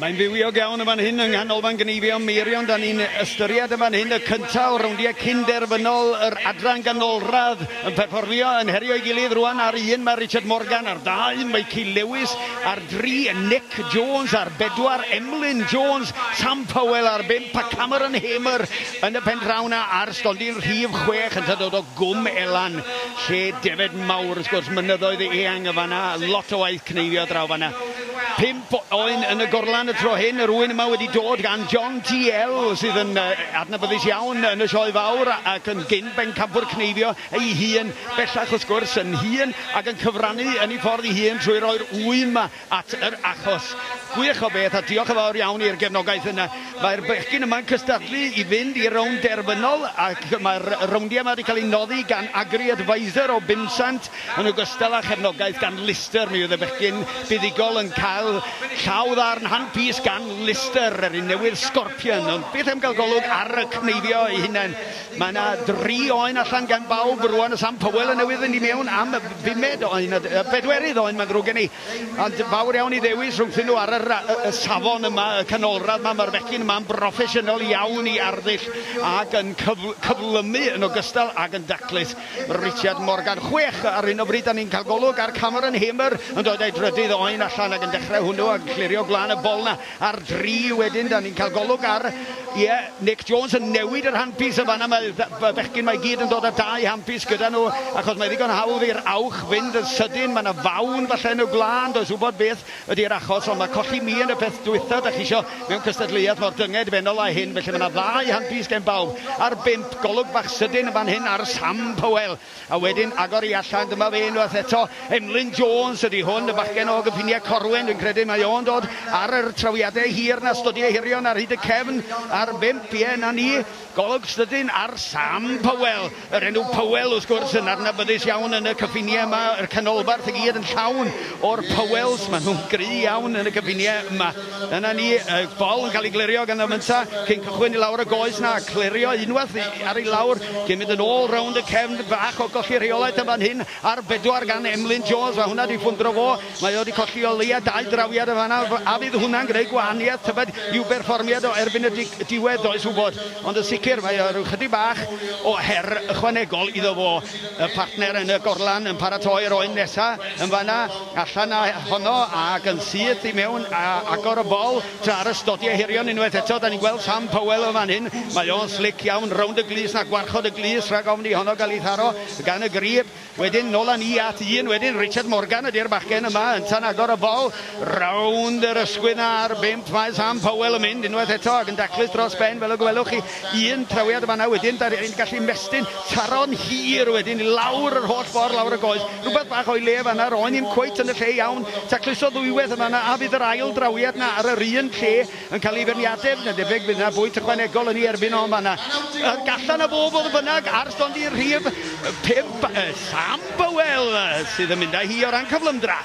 Mae'n fywiog iawn yn fan hyn yng Nghanolfan Gneifio Meirion. Da ni'n ystyried yn fan hyn y cyntaf o rowndiau cyn-derfynol yr adran ganolradd yn perfformio yn herio ei gilydd rwan. Ar un mae Richard Morgan, ar ddau Mikey Lewis, ar dri Nick Jones, ar bedwar Emlyn Jones, Sam Powell ar bump a Cameron Hamer yn y pen draw 'na ar stondin rhif 6 yn dod o Gwm Elan, lle defed mawr wrth gwrs, mynyddoedd eang yn fan'na, lot o waith cneifio draw fan'na. 5 oen yn y gorlan y tro hyn, yr ŵyn yma wedi dod gan John TL sydd yn adnabyddus iawn yn y sioe fawr ac yn gyn bencampwr cneifio ei hun, bellach wrth gwrs yn hun ac yn cyfrannu yn ei ffordd ei hun trwy roi'r ŵyn yma at yr achos. Gwych o beth a diolch yn fawr iawn i'r gefnogaeth yna. Mae'r bechgyn yma'n cystadlu i fynd i'r rownd derfynol ac mae'r rowndiau yma wedi cael eu noddi gan Agri Advisor o Bumsant yn ogystal â chefnogaeth gan Lister. Mi oedd y bechgyn buddugol yn cael llaw ddarn handpiece gan Lister, yr un newydd Scorpion. Ond beth am gael golwg ar y cneifio eu hunain? Mae yna dri oen allan gan bawb rwan, y Sam Powell yn newydd fynd i mewn am bumed oen, y bedwerydd oen mae'n ddrwg gen i. Ond fawr iawn i ddewis rhwngthyn nhw ar yr, y, y safon yma, y canolradd yma. Mae'r bechgyn yma'n broffesiynol iawn i arddull ac yn cyf cyflymu yn ogystal ag yn daclus. Richard Morgan, 6 ar hyn o bryd, da ni'n cael golwg ar Cameron Hamer yn dod â'i drydydd oen allan ac yn dechrau hwnnw ac yn clirio gwlân y bol na ar dri wedyn, da ni'n cael golwg ar, ie, Nick Jones yn newid yr handpiece yn fanna, mae bechgyn mae gyd yn dod â dau handpiece gyda nhw, achos mae ddigon hawdd i'r awch fynd yn sydyn, mae yna fawn falle yn y gwlân, does wybod beth ydy'r achos, ond mae colli mi yn y peth dwytha da chi isio mewn cystadleuaeth mor dyngedfennol â hyn, felly mae yna ddau handpiece gen bawb. Ar bump, golwg bach sydyn yn fan hyn ar Sam Powell. A wedyn agor i allan, dyma fe unwaith eto, Emlyn Jones ydy hwn, y bachgen o gyffiniau Corwen, dwi'n credu mae o'n dod ar yr trawiadau hir 'na, stodiau hirion ar hyd y cefn, ar bump, ie, 'na ni, golwg sydyn ar Sam Powell, yr enw Powell wrth gwrs yn adnabyddus iawn yn y cyffiniau yma, yr canolbarth i gyd yn llawn o'r Powells, maen nhw'n gry iawn yn y cyffiniau yma. Yna ni, y bol yn cael ei glirio gan Mynta cyn cychwyn i lawr y goes 'na, clirio unwaith ar ei lawr cyn mynd yn ôl rownd y cefn, bach o golli rheolaeth yn fan hyn ar bedwar gan Emlyn Jones, mae hwnna 'di ffwndro fo, mae o 'di colli o leia dau drawiad yn fanna, a fydd hwnna'n gwneud gwahaniaeth tybed i'w berfformiad o erbyn y diwedd, does wybod, ond yn sicr mae o rhyw chydig bach o her ychwanegol iddo fo, y partner yn y gorlan yn paratoi'r oen nesa yn fanna, allan â honno ac yn syth i mewn a agor y bol tra ar y stodiau hirion unwaith eto. Da ni'n gweld Sam Powell yn fan hyn, mae o'n slic iawn rownd y glus na gwarchod y glus rhag ofn i honno gael ei tharo gan y grib. Wedyn nôl â ni at un wedyn, Richard Morgan ydy'r bachgen yma, ynta'n agor y bol rownd yr ysgwydd na ar bump. Mae Sam Powell yn mynd unwaith eto ac yn daclus dros ben fel y gwelwch chi. Un trawiad yn fanna wedyn, da ni'n gallu mestyn taro'n hir wedyn i lawr yr holl ffordd lawr y goes. Rhywbeth bach o'i le fanna, ro'n i'm cweit yn y lle iawn. Tacluso ddwywaith yn fanna a fydd yr ail drawiad 'na ar yr un lle yn cael ei feirniadu. Mae'n debyg fydd 'na bwynt ychwanegol yn ei erbyn o yn fanna. Gallan â fo fodd bynnag ar stondin rhif 5, Sam Bowell sydd yn mynd â hi o ran cyflymdra.